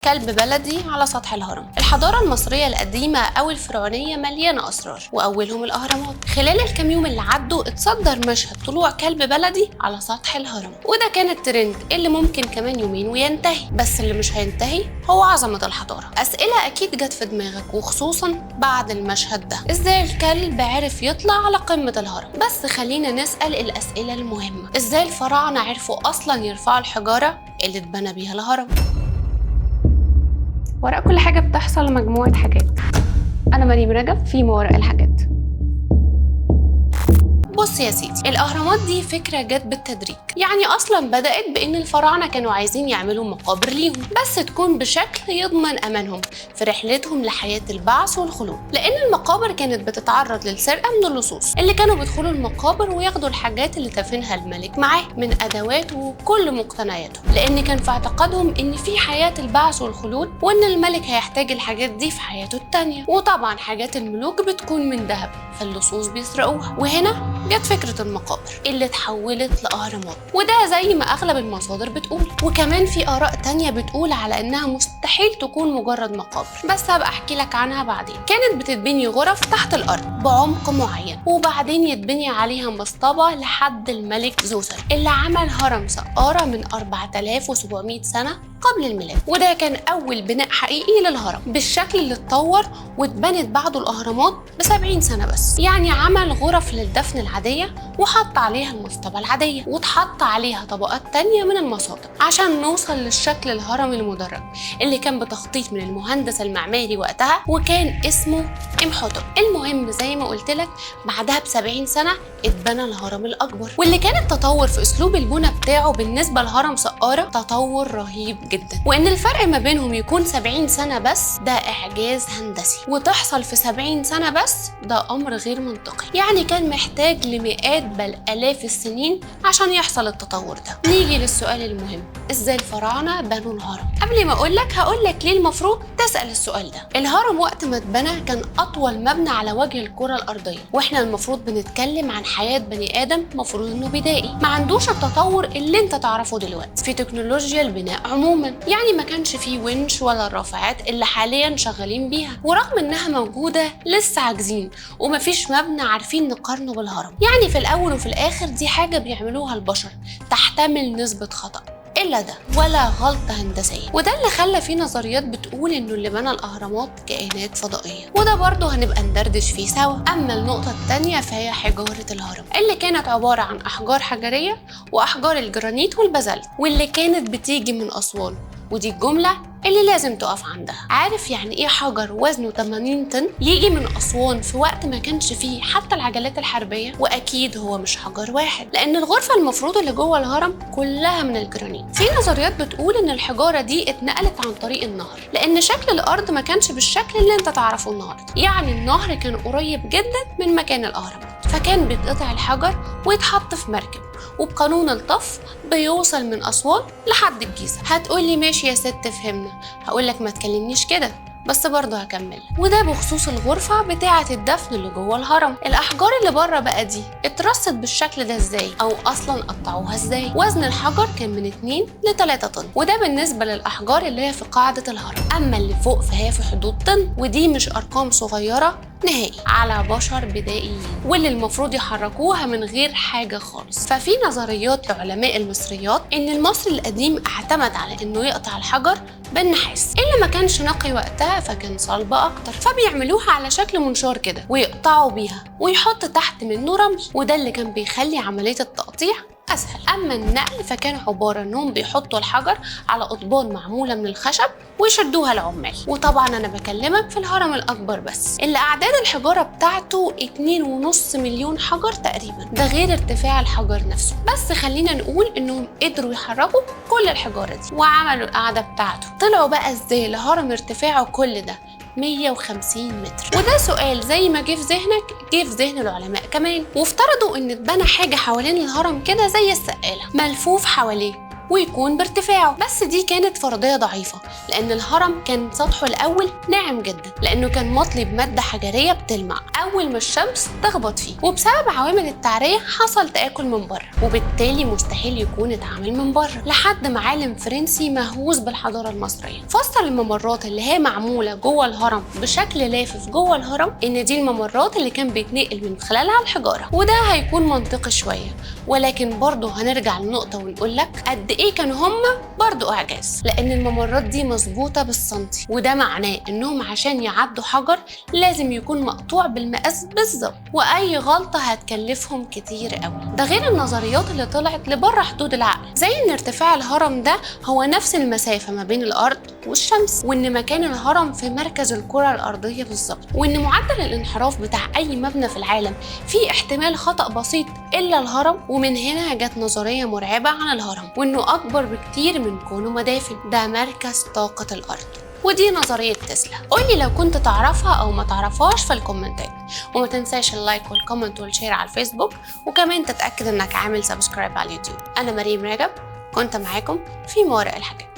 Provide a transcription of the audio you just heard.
كلب بلدي على سطح الهرم. الحضارة المصرية القديمة أو الفرعونية مليانة أسرار، وأولهم الأهرامات. خلال الكام يوم اللي عدوا اتصدر مشهد طلوع كلب بلدي على سطح الهرم، وده كان الترند اللي ممكن كمان يومين وينتهي، بس اللي مش هينتهي هو عظمة الحضارة. أسئلة أكيد جت في دماغك، وخصوصا بعد المشهد ده، إزاي الكلب عرف يطلع على قمة الهرم؟ بس خلينا نسأل الأسئلة المهمة، إزاي الفراعنة عرفوا أصلا يرفعوا الحجارة اللي اتبنى بيها الهرم؟ وراء كل حاجة بتحصل مجموعة حاجات. أنا مريم رجب في ما وراء الحاجات. بص يا سيدي، الأهرامات دي فكرة جت بالتدريج، يعني أصلا بدأت بإن الفراعنة كانوا عايزين يعملوا مقابر ليهم، بس تكون بشكل يضمن أمانهم في رحلتهم لحياة البعث والخلود، لأن المقابر كانت بتتعرض للسرقة من اللصوص اللي كانوا بيدخلوا المقابر وياخدوا الحاجات اللي دفنها الملك معاه من أدواته وكل مقتنياته، لأن كان في اعتقادهم إن في حياة البعث والخلود وإن الملك هيحتاج الحاجات دي في حياته التانية، وطبعا حاجات الملوك بتكون من ذهب فاللصوص بيسرقوها. وهنا جت فكرة المقابر اللي اتحولت لأهرامات، وده زي ما أغلب المصادر بتقول، وكمان في آراء تانية بتقول على إنها مستحيل تكون مجرد مقابر، بس هبقى أحكي لك عنها بعدين. كانت بتتبني غرف تحت الأرض بعمق معين، وبعدين يتبني عليها مصطبة لحد الملك زوسر اللي عمل هرم سقارة من 4700 سنة قبل الميلاد، وده كان أول بناء حقيقي للهرم بالشكل اللي اتطور واتبنت بعده الأهرامات ب70 سنة بس. يعني عمل غرف للدفن العادية وحط عليها المصطبة العادية، واتحط عليها طبقات تانية من المصاطب عشان نوصل للشكل الهرمي المدرج اللي كان بتخطيط من المهندس المعماري وقتها، وكان اسمه امحوتب. المهم زي ما قلت لك بعدها ب70 سنة اتبنى الهرم الأكبر، واللي كان التطور في أسلوب البنى بتاعه بالنسبة لهرم سقارة تطور رهيب جدا، وإن الفرق ما بينهم يكون 70 سنة بس ده إعجاز هندسي، وتحصل في 70 سنة بس ده أمر غير منطقي. يعني كان محتاج لمئات بل آلاف السنين عشان يحصل التطور ده. نيجي للسؤال المهم، إزاي الفراعنة بنوا الهرم؟ قبل ما أقولك هقولك ليه المفروض تسأل السؤال ده. الهرم وقت ما اتبنى كان أطول مبنى على وجه الكرة الأرضية، وإحنا المفروض بنتكلم عن حياة بني آدم مفروض إنه بدائي، ما عندوش التطور اللي أنت تعرفه دلوقتي في تكنولوجيا البناء عموما. يعني ما كانش فيه ونش ولا الرافعات اللي حاليا شغالين بيها، ورغم إنها موجودة لسه عاجزين ومفيش مبنى عارفين نقارنه بالهرم. يعني في الأول وفي الآخر دي حاجة بيعملوها البشر تحتمل نسبة خطأ، إلا ده ولا غلطة هندسية. وده اللي خلى فيه نظريات بتقول إنه اللي بنى الأهرامات كائنات فضائية، وده برضه هنبقى ندردش فيه سوا. أما النقطة التانية فهي حجارة الهرم اللي كانت عبارة عن أحجار حجرية وأحجار الجرانيت والبازلت، واللي كانت بتيجي من أسوان، ودي الجملة اللي لازم تقف عندها. عارف يعني ايه حجر وزنه 80 طن يجي من أسوان في وقت ما كانش فيه حتى العجلات الحربية؟ وأكيد هو مش حجر واحد، لأن الغرفة المفروض اللي جوه الهرم كلها من الجرانيت. في نظريات بتقول إن الحجارة دي اتنقلت عن طريق النهر، لأن شكل الأرض ما كانش بالشكل اللي انت تعرفه النهارده، يعني النهر كان قريب جدا من مكان الأهرامات، فكان بيتقطع الحجر ويتحط في مركب، وبقانون الطف بيوصل من أسوان لحد الجيزة. هتقولي ماشي يا ست فهمنا، هقولك ما تكلمنيش كده، بس برضه هكمل. وده بخصوص الغرفة بتاعة الدفن اللي جوه الهرم. الأحجار اللي بره بقى دي اترصت بالشكل ده ازاي، أو أصلا قطعوها ازاي؟ وزن الحجر كان من 2 ل 3 طن، وده بالنسبة للأحجار اللي هي في قاعدة الهرم. أما اللي فوق فهي في حدود طن، ودي مش أرقام صغيرة نهائي على بشر بدائيين، واللي المفروض يحركوها من غير حاجة خالص. ففي نظريات لعلماء المصريات إن المصري القديم اعتمد على إنه يقطع الحجر بالنحاس اللي ما كانش نقي وقتها، فكان صلب أكتر، فبيعملوها على شكل منشار كده ويقطعوا بيها ويحط تحت منه رمل، وده اللي كان بيخلي عملية التقطيع أسهل. أما النقل فكان عبارة إنهم بيحطوا الحجر على قضبان معمولة من الخشب ويشدوها العمال. وطبعا أنا بكلمك في الهرم الأكبر بس، اللي أعداد الحجارة بتاعته 2.5 مليون حجر تقريبا، ده غير ارتفاع الحجر نفسه. بس خلينا نقول إنهم قدروا يحركوا كل الحجارة دي وعملوا القعدة بتاعته. طلعوا بقى إزاي لهرم ارتفاعه كل ده 150 متر؟ وده سؤال زي ما جه في ذهنك جه في ذهن العلماء كمان، وافترضوا ان اتبنى حاجة حوالين الهرم كده زي السقالة ملفوف حواليه، ويكون بارتفاعه. بس دي كانت فرضية ضعيفة، لأن الهرم كان سطحه الأول ناعم جدا، لأنه كان مطلي بمادة حجرية بتلمع أول ما الشمس تخبط فيه، وبسبب عوامل التعرية حصل تآكل من بره، وبالتالي مستحيل يكون اتعمل من بره. لحد ما عالم فرنسي مهووس بالحضارة المصرية فسر الممرات اللي هي معمولة جوه الهرم بشكل لافف جوه الهرم إن دي الممرات اللي كان بيتنقل من خلالها الحجارة، وده هيكون منطقي شوية. ولكن برضه هنرجع لنقطة ونقول لك قد إيه كانوا هما برضه إعجاز، لأن الممرات دي مظبوطة بالسنتي، وده معناه إنهم عشان يعدوا حجر لازم يكون مقطوع بالمقاس بالظبط، وأي غلطة هتكلفهم كتير قوي. ده غير النظريات اللي طلعت لبره حدود العقل، زي إن ارتفاع الهرم ده هو نفس المسافة ما بين الأرض والشمس، وإن مكان الهرم في مركز الكرة الأرضية بالظبط، وإن معدل الانحراف بتاع أي مبنى في العالم فيه احتمال خطأ بسيط إلا الهرم. ومن هنا جت نظرية مرعبة عن الهرم، وإنه أكبر بكتير من كونه مدافن، ده مركز طاقة الأرض. ودي نظرية تسلا. قولي لو كنت تعرفها أو ما تعرفهاش في الكومنتات، وما تنساش ال like وال comment وال share على الفيسبوك، وكمان تتأكد إنك عامل subscribe على اليوتيوب. أنا مريم رجب، كنت معاكم في ما وراء الحاجات.